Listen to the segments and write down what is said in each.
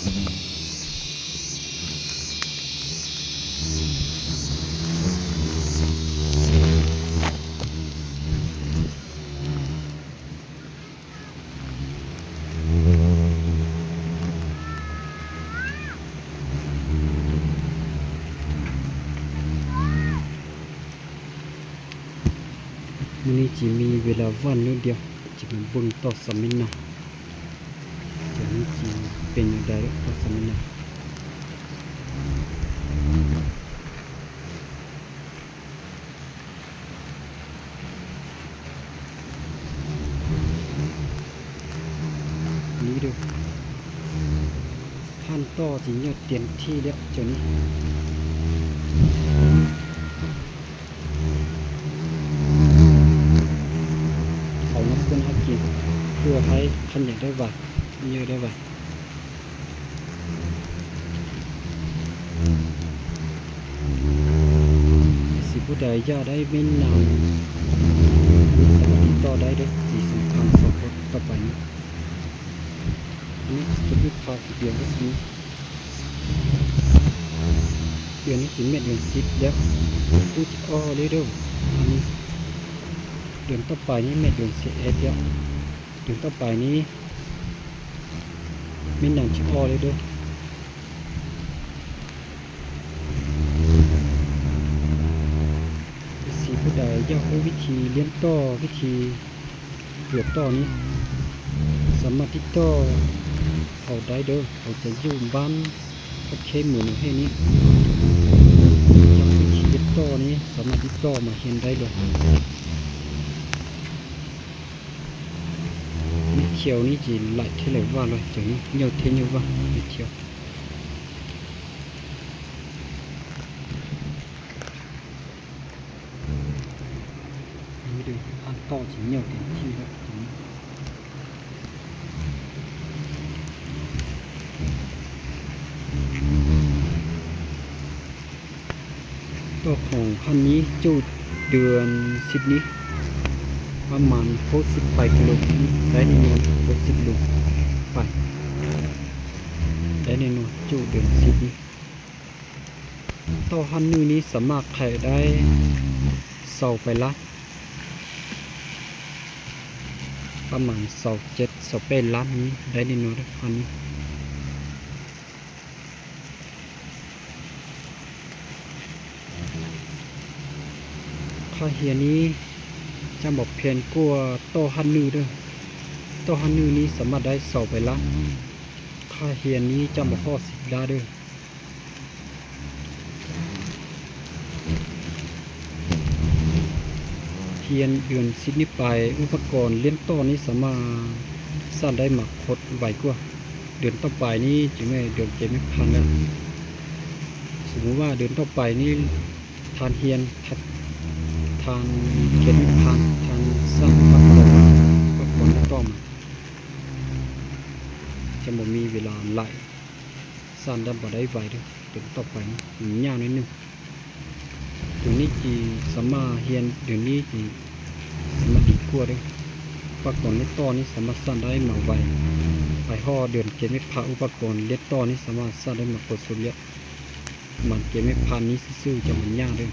ມື້ນີ້ຊິມີເວລາວ່າງໜ້ອຍດຽວ ຊິມາເບິ່ງຕໍ່ສາມີນາ ຕົວນີ້ຊິເປັນຈັ່ງໃດຕໍ່ສາມີນາ. ນີ້ເດີ້ ທ່ານຕໍ່ຊິຍອດຕຽນທີ່ແລ້ວເຈົ້ານີ້ ເອົານ້ຳເພິ່ນຫາກິນ ເພື່ອໃຫ້ຄັນຢາກໄດ້ຫວາຍ ເຍອະໄດ້ຫວາຍ. ຊິຜູ້ໃດຢາກໄດ້ເມັນນາ ສາມາດຕິດຕໍ່ໄດ້ເດີ້ ທີ່ສຳຄັນສອງຄົນຕໍ່ໄປນີ້ ອັນນີ້ຈະມີພາກເດືອນກໍຄື ເດືອນນີ້ຊິແມ່ນເດືອນສິບແລ້ວ ຄືຊິອອກເລີຍເດີ້ ອັນນີ້ ເດືອນຕໍ່ໄປນີ້ແມ່ນເດືອນສິບເອັດແລ້ວ ເດືອນຕໍ່ໄປນີ້ ມີໜັງຊິອອກເລີຍເດີ້ ເອັຟຊີ ຜູ້ໃດຢາກຮູ້ວິທີລຽນຕໍ່ ວິທີເກືອບຕໍ່ນີ້ ສາມາດຕິດຕໍ່ເຮົາໄດ້ເດີ້ ເຮົາຈະຢູ່ບ້ານ ໂອເຄ ໝູ່ໜຶ່ງແຫ່ງນີ້ ຢາກຮູ້ວິທີລຽນຕໍ່ນີ້ ສາມາດຕິດຕໍ່ມາຮຽນໄດ້ເລີຍ. ເມັດຂຽວນີ້ຊິຫຼາຍແທ້ຫຼາຍວ່າເລີຍ ຈັ່ງນີ້ ເຫຍື້ອແທ້ເຫຍື້ອວ່າ ເມັດຂຽວ ນີ້ເດີ້ ທ່ານຕໍ່ຊິເຫຍື້ອເຕັມທີ່ແລ້ວ ຕົວນີ້. ຕໍ່ຂອງພັນນີ້ ຈູດເດືອນສິບນີ້ ປະມານຫົກສິບປາຍກິໂລ ໄດ້ແນ່ນອນ ຫົກສິບໂລໄປ ໄດ້ແນ່ນອນ ຈູດເດືອນສິບນີ້. ຕໍ່ພັນໜຶ່ງນີ້ ສາມາດຂາຍໄດ້ຊາວປາຍລ້ານ ປະມານຊາວເຈັດ ຊາວແປດລ້ານນີ້ ໄດ້ແນ່ນອນ ພັນນີ້. ຄ່າຮຽນນີ້ຈະບໍ່ແພງກວ່າຕໍ່ຮັນໜຶ່ງເດີ້ ຕໍ່ຮັນໜຶ່ງນີ້ສາມາດໄດ້ຊາວປາຍລ້ານ ຄ່າຮຽນນີ້ຈະບໍ່ຮອດສິບລ້ານເດີ້. ຮຽນເດືອນສິບນີ້ໄປ ອຸປະກອນຮຽນຕໍ່ນີ້ສາມາດສ້າງໄດ້ມາໂຄດໄວກວ່າ ເດືອນຕໍ່ໄປນີ້ຈະແມ່ນເດືອນເກດແມັດພານແລ້ວ ສົມມຸດວ່າເດືອນຕໍ່ໄປນີ້ ທ່ານຮຽນ ທ່ານ ທ່ານເກດແມັດພານ ທ່ານສ້າງອຸປະກອນ ອຸປະກອນຕໍ່ມາ ຈະບໍ່ມີເວລາຫຼາຍ ສ້າງໄດ້ບໍ່ໄດ້ໄວເດີ້ ເດືອນຕໍ່ໄປນີ້ມັນຍາວໜ້ອຍໜຶ່ງ. ໂຕນີ້ຊິສາມາດຮຽນ ໂຕນີ້ຊິສາມາດດີກວ່າເດີ້ ອຸປະກອນຮຽນຕໍ່ນີ້ສາມາດສ້າງໄດ້ມາໄວ ໄປຮອດເດືອນເກດແມັດພານ ອຸປະກອນຮຽນຕໍ່ນີ້ສາມາດສ້າງໄດ້ມາໂຄດສຸດແລ້ວ ມັນເກດແມັດພານນີ້ຊື່ໆ ຈະບໍ່ຍາກເດີ້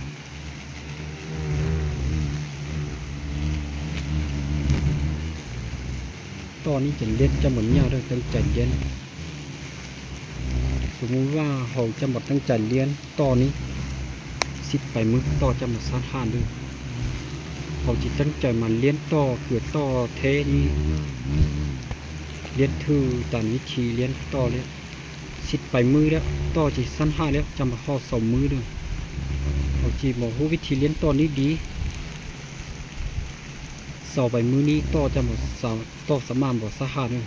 ຕໍ່ນີ້ຈະຮຽນຈະບໍ່ຍາກເດີ້ ຕັ້ງໃຈຮຽນ. ສົມມຸດວ່າເຮົາຈະບໍ່ຕັ້ງໃຈຮຽນຕໍ່ນີ້ ສິບປາຍມື້ຕໍ່ຈະບໍ່ສາມາດຮຽນໄດ້ ເຮົາຊິຕັ້ງໃຈມາຮຽນຕໍ່ ເພື່ອຕໍ່ແທ້ນີ້ ຮຽນຖືກຕາມວິທີຮຽນຕໍ່ແລ້ວ ສິບປາຍມື້ແລ້ວ ຕໍ່ຊິສາມາດຮຽນແລ້ວ ຈະບໍ່ຮອດຊາວມື້ເດີ້ ເຮົາຊິບໍ່ຮູ້ວິທີຮຽນຕໍ່ນີ້ດີ ຊາວປາຍມື້ນີ້ຕໍ່ຈະບໍ່ສາ ຕໍ່ສາມາດບໍ່ສາມາດຮຽນ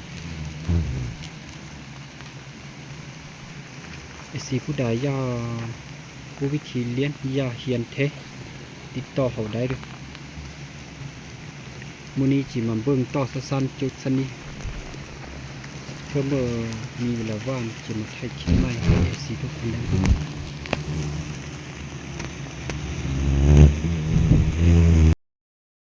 ເດີ້. ເອັຟຊີ ຜູ້ໃດຢາກຮູ້ວິທີຮຽນ ຢາກຮຽນແທ້ ຕິດຕໍ່ເຮົາໄດ້ເດີ້. ມື້ນີ້ຊິມາເບິ່ງຕໍ່ສັ້ນໆ ຈຸດຊັ້ນນີ້ ເທື່ອເມື່ອມີເວລາວ່າງ ຊິມາຖ່າຍຄລິບໃໝ່ໃຫ້ເອັຟຊີທຸກຄົນໄດ້ເບິ່ງ.